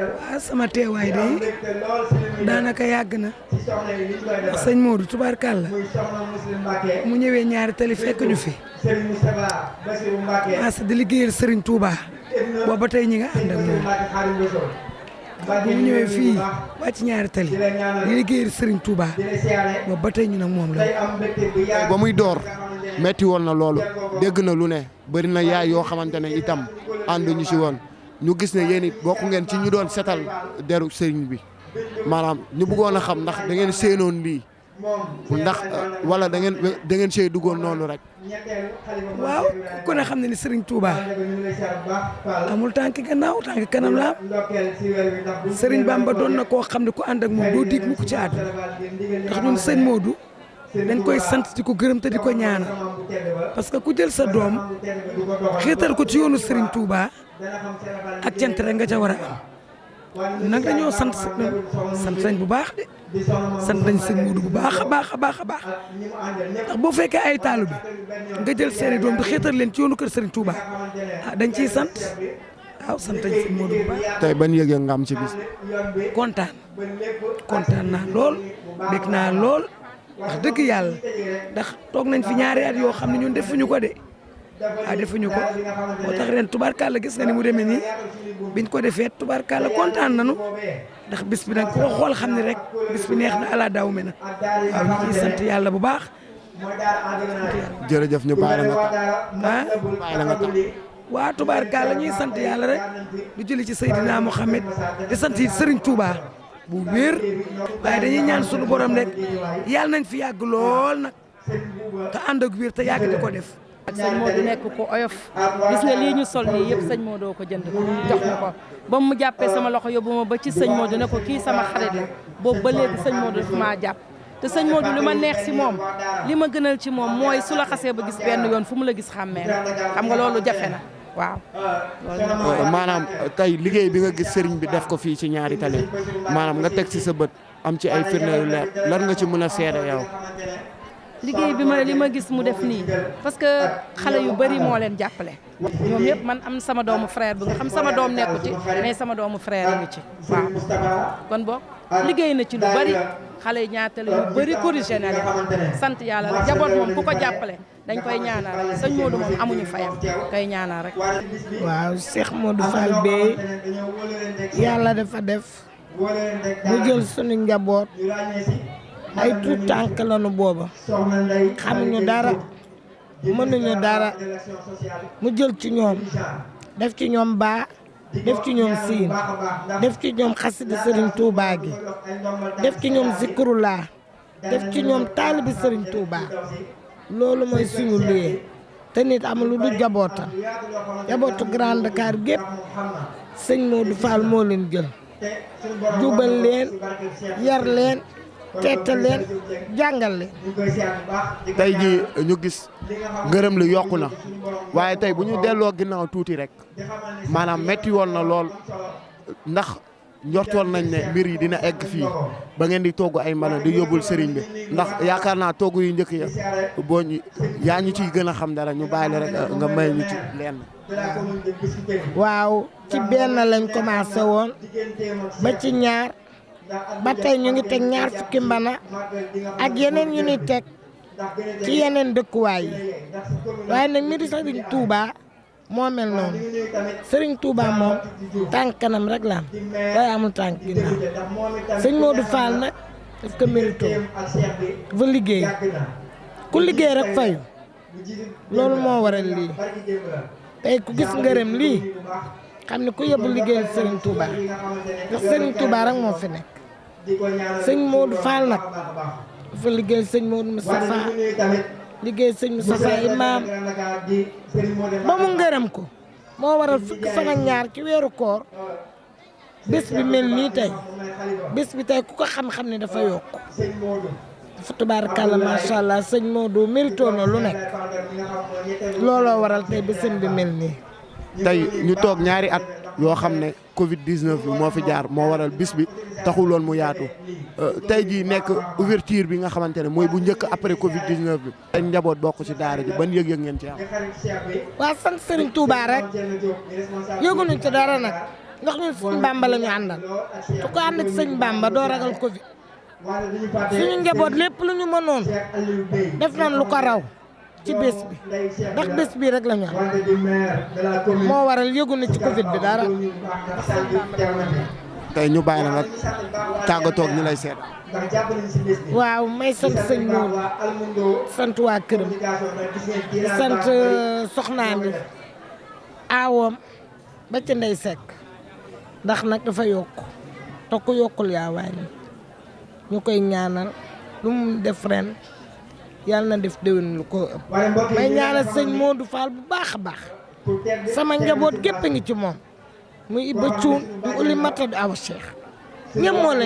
waaw sama teewaay day daanaka yàgg na ndax sëñ Modou tubaarkàlla mu ñëwee ñaari tali fekk ñu fi maasa di liggéeyal Serigne Touba booba tey ñi nga ànd ak moom bu mu ñëwee fii wàcc ñaari tali di liggéeyal Serigne Touba booba tey ñu nag moom la. ba muy door metti woon na loolu dégg na lu ne bëri na yaay yoo xamante ne itam ànduñu si woon ñu gis ne yéen it bokk ngeen ci ñu doon setal deru sëriñ bi maanaam ñu bëggoon a xam ndax da ngeen séenoon lii ndax wala da ngeen see duggoon noonu rek. waaw ku ne xam ne ni Serigne Touba amul tànk gannaaw tànk kanam la Serigne Bamba doon na koo xam ne ku ànd ak moom doo dig mukk ci àdduna ndax ñun sëñ Modou dañ koy sant di ko gërëm te di ko ñaanal parce que ku jël sa doom xeetal ko ci yoonu Serigne Touba ak cant rek nga ca war a am nag dañoo sant nañ bu baax de sant nañ sëñ Modou bu baax a baax a baax a baax ndax boo fekkee ay taalu bi nga jël seeni doom di xeetal leen ci yoonu kër Serigne Touba dañ ciy sant waaw sant nañ sëñ Modou bu baax. tey ban yëg nga am ci bis. kontaan naa lool bég naa lool wax dëgg yàlla ndax toog nañ fi ñaari at yoo xam ne ñun defuñu ko de. defuñu ko moo tax ren tubaarkàlla gis nga ni mu demee nii biñ ko defee tubaarkàlla kontaan nañu ndax bis bi nag ku ko xool xam ne rek bis bi neex na ala daaw me na waaw ñu ciy sant yàlla bu baax. jërëjëf ñu bàyyi la nga tax waa tubaarkàlla ñuy sant yàlla rek du jëli ci Seydina Mohamed di sant yi Serigne Touba bu wér waaye dañuy ñaan sunu borom rek yàlla nañ fi yàgg lool nag te ànd ak wér te yàgg di ko def. sëñ Modou nekk ko oyof gis nga lii ñu sol nii yëpp sëñ Modou ko jënd jox ma ko ba mu jàppee sama loxo yóbbu ma ba ci sëñ Modou ne ko kii sama xarit la boobu ba léegi sëñ Modou dafa maa jàpp te sëñ Modou li ma neex si moom li ma gënal ci moom mooy su la xasee ba gis benn yoon fu mu la gis xàmmee la xam nga loolu jafe na waaw. maanaam tey liggéey bi nga gis sëriñ bi def ko fii ci ñaari tali maanaam nga teg ci sa bët am ci ay firnde yu leer lan nga ci mën a seede yow. liggéey bi li ma gis mu def nii parce que xale yu bëri moo leen jàppale ñoom yëpp man am sama doomu frère bi nga xam sama doom nekku ci mais sama doomu frère a ngi ci waaw kon boog liggéey na ci lu bëri xale yi ñaatale yu bëri corrigé na leen sant yàlla la jaboot moom ku ko jàppale dañ koy ñaanal rek sëñ Modou moom amuñu fayam koy ñaanal rek. waaw Cheikh Modou Fall Bey yàlla dafa def mu jël sunu njaboot ay tuut tànk lañu booba xamuñu dara mënuñu dara mu jël ci ñoom def ci ñoom baa def ci ñoom siin def ci ñoom xasida Serigne Touba gi def ci ñoom zikrullah def ci ñoom taalibi Serigne Touba loolu mooy suñu liyee te nit amul lu du jabootam jabootu Grand Dakar gépp sëñ Modou Fall moo leen jël jubal leen yar leen teete leen jàngal leen. tey jii ñu gis ngërëm li yokku na waaye tey bu ñu delloo ginnaaw tuuti rek maanaam metti woon na lool ndax njortoon nañ ne mbir yi dina egg fii ba ngeen di togg ay mbana di yóbbul sëriñ bi ndax yaakaar naa togg yu njëkk ya boo ñu yaa ñu ciy gën a xam dara ñu bàyyi la rek nga may ñu ci lenn. waaw ci benn lañ commencé woon ba ci ñaar. ba tey ñu ngi teg ñaar fukki mbana ak yeneen yu ñuy teg ci yeneen dëkkuwaay yi waaye nag mbiri Serigne Touba moo mel noonu Serigne Touba moom tànk kanam rek la am waaye amul tànk ginnaaw sëñ Modou Fall nag daf ko mérito dafa liggéey ku liggéey rek fayu loolu moo waral lii tey ku gis ngërëm lii xam ne ku yóbbu liggéeyal Serigne Touba ndax Serigne Touba rek moo fi nekk sëñ Modou Fall nag dafa liggéeyal sëñ Modou Moustapha liggéeyal sëñ Moustapha Imam ba mu ngërëm ko moo waral fukki fan ak ñaar ci weeru koor bés bi mel nii tey bés bi tey ku ko xam-xam ne dafa yokk dafa tubaarkàlla macha allah sëñ Modou mérito na lu nekk looloo waral tey bésam bi mel nii. tey ñu toog ñaari at yoo xam ne Covid 19 bi moo fi jaar moo waral bis bi taxuloon mu yaatu tey jii nekk ouverture bi nga xamante ne mooy bu njëkk après Covid 19 bi. ay njaboot bokk ci daara ji ban yëg-yëg ngeen ci am. waa sant Serigne Touba rek yëguñu ci dara nag ndax ñun sëñ Bamba la ñu àndal su ko ànd ak sëñ Bamba doo ragal Covid suñu njaboot lépp lu ñu mënoon def nañ lu ko raw ci bés bi ndax bés bi rek la ñu am moo waral yëgu na ci Covid bi dara. tey ñu bàyyi la nga tàggatoo ak ñi lay seet. waaw may sant sëñ Modou sant waa këram sant soxnaam yi aawoom ba ci ndey Seck ndax nag dafa yokk te ku yokkul yaa wàññi ñu koy ñaanal lu mu def ren yàlla na def déwén lu ko ëpp may ñaanal sëñ Modou Fall bu baax a baax sama njaboot gépp ngi ci moom muy Iba Cuun di Uli Mata di Awa Cheikh ñëpp moo leen